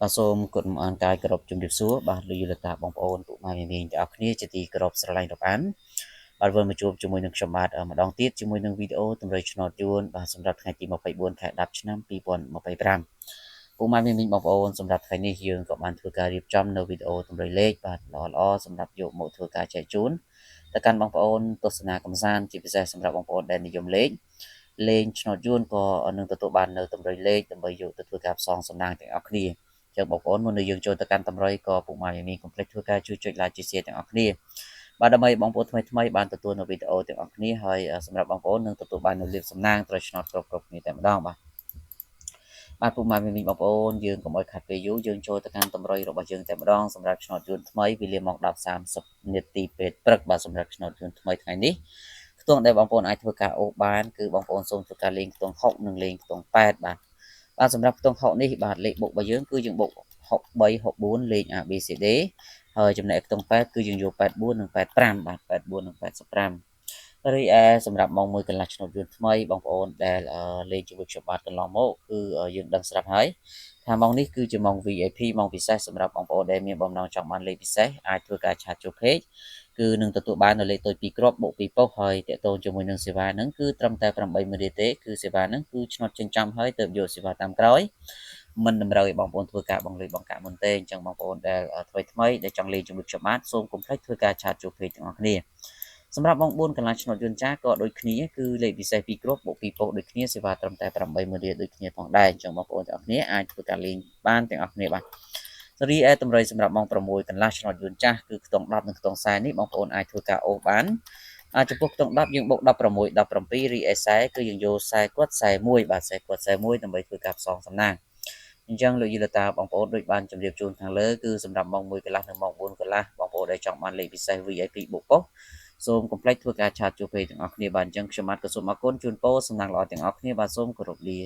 បាទសូមគុណអានកាយគោរពជំរាបសួរបាទលោកយុលតាបងប្អូនពុកម៉ែមីមីងទាំងអស់គ្នាជាទីគោរពស្រឡាញ់រាប់អានបាទវិលមកជួបជាមួយនឹងខ្ញុំបាទម្ដងទៀតជាមួយនឹងវីដេអូតម្រុយឆ្នោតយួនបាទសម្រាប់ថ្ងៃទី24ខែ10ឆ្នាំ2025ពុកម៉ែមីមីងបងប្អូនសម្រាប់ថ្ងៃនេះយើងក៏បានធ្វើការរៀបចំនៅវីដេអូតម្រុយលេខបាទល្អល្អសម្រាប់យកមកធ្វើការចែកជូនទៅកាន់បងប្អូនទស្សនាកំសាន្តជាពិសេសសម្រាប់បងប្អូនដែលនិយមលេខលេងឆ្នោតយួនក៏នឹងទទួលបាននៅតម្រុយលេខដើម្បីយកទៅធ្វើការផ្សងសំណាងទាំងអស់គ្នាចឹងបងប្អូនមុននឹងយើងចូលទៅកាន់តម្រុយក៏ពុកម៉ែមីងកុំភ្លេចធ្វើការជួយចុច like ជួយ share ទាំងអស់គ្នាបាទដើម្បីបងប្អូនថ្មីថ្មីបានទទួលនៅវីដេអូទាំងអស់គ្នាហើយសម្រាប់បងប្អូននឹងទទួលបាននៅលាភសំណាងត្រូវឆ្នោតគ្រប់គ្រប់គ្នាតែម្ដងបាទបាទពុកម៉ែមីងបងប្អូនយើងកុំឲ្យខាត់ពេលយូរយើងចូលទៅកាន់តម្រុយរបស់យើងតែម្ដងសម្រាប់ឆ្នោតយួនថ្មីវេលាម៉ោង10:30នាទីពេលព្រឹកបាទសម្រាប់ឆ្នោតយួនថ្មីថ្ងៃនេះខ្ទង់ដែលបងប្អូនអាចធ្វើការអូសបានគឺបងប្អូនសូមធ្វើការលេងខ្ទង់6និងលេងខ្ទង់8បាទបាទសម្រាប់ខ្ទង់6នេះបាទលេខបុករបស់យើងគឺយើងបុក63 64លេខ A B C D ហើយចំណែកខ្ទង់8គឺយើងយក84និង85បាទ84និង85រីឯសម្រាប់ម៉ោង1កន្លះឆ្នោតយន្តថ្មីបងប្អូនដែលលេងជាមួយខ្ញុំបាទកន្លងមកគឺយើងដឹងស្រាប់ហើយថាម៉ោងនេះគឺជាម៉ោង VIP ម៉ោងពិសេសសម្រាប់បងប្អូនដែលមានបំណងចង់បានលេខពិសេសអាចធ្វើការ chat ចូល page គឺនឹងទទួលបាននៅលេខតូច2គ្រាប់បូក2ប៉ុស្តិ៍ហើយតាក់ទងជាមួយនឹងសេវាហ្នឹងគឺត្រឹមតែ8ម៉ឺនរៀលទេគឺសេវាហ្នឹងគឺឆ្នោតចិញ្ចាំហើយទៅយកសេវាតាមក្រោយមិនតម្រូវឲ្យបងប្អូនធ្វើការបង់លុយបង់កាក់មុនទេអញ្ចឹងបងប្អូនដែលថ្មីថ្មីដែលចង់លេងជាមួយខ្ញុំបាទសូមកុំភ្លេចធ្វើការ chat ចូល page ទាំងអស់គ្នាសម្រាប់បង4កន្លះឆ្នោតយន្តចាក៏ដូចគ្នាគឺលេខពិសេស2គ្រាប់បូក2ប៉ុស្តិ៍ដូចគ្នាសេវាត្រឹមតែ80000រៀលដូចគ្នាផងដែរអញ្ចឹងបងប្អូនទាំងអស់គ្នាអាចធ្វើការលេងបានទាំងអស់គ្នាបាទរីឯតម្រុយសម្រាប់ម៉ោង6កន្លះឆ្នោតយន្តចាស់គឺខ្ទង់10និងខ្ទង់40នេះបងប្អូនអាចធ្វើការអូសបានអាចចំពោះខ្ទង់10យើងបុក16 17រីឯ40គឺយើងយក40គាត់41បាទ40គាត់41ដើម្បីធ្វើការផ្សងសំណាងអញ្ចឹងលោកយីលតាបងប្អូនដូចបានជម្រាបជូនខាងលើគឺសម្រាប់ម៉ោង1កន្លះនិងម៉ោង4កន្លះបងប្អូនដែលចង់បានលេខពិសេស VIP បុកប៉ុស្តិ៍សូមកុំភ្លេចធ្វើការ chat ជួបពេលទាំងអស់គ្នាបាទអញ្ចឹងខ្ញុំបាទក៏សូមអរគុណជូនពរសំណាងល្អទាំងអស់គ្នាបាទសូមគោរពលា។